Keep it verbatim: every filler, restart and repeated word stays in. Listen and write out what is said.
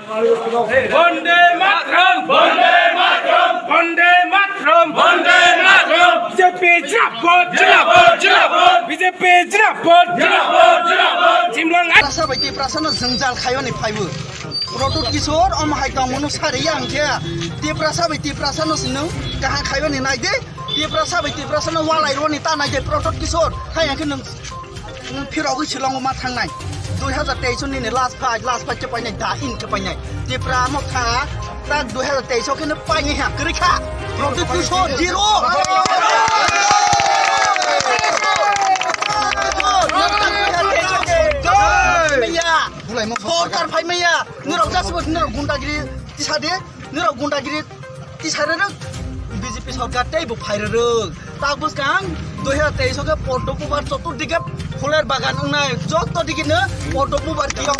Bonde Mataram! Bonde Mataram! Bonde Mataram! Bonde Mataram! B J P Jinabad! Jinabad! Jinabad! B J P Jinabad! Jinabad! Jinabad! Jimlang Tiprasa bai Tiprasa no jwngjal khaiyoni phaibu. Pradyut Kishore omo hai tongmano sari ya hwnkhe Tiprasa bai Tiprasa no sino kaham khaiyoni naidi. Tiprasa bai Tiprasa no walai roni ta naidi Pradyut Kishore. Hai hwnkhe nwng Nwng phirogwi Shillongo ma thangnai. Dui hazar teis nini last fight, last fight khe painai, da in khe painai. Tipra motha tak dui hazar teis o kheno painai ha, kwrwi kha. Pradyut Kishore zero. Maya. Sorkar phai maya. Nirok jasibo nirok gundagiri tisa de. Nirok gundagiri tisarerok B J P sorkar tei bo phairerok. Tak bwskang dui hazar teis o khe Padma Bubar choturdike phuler bagan wngnai. Joto dikino Padma Bubar kiyok.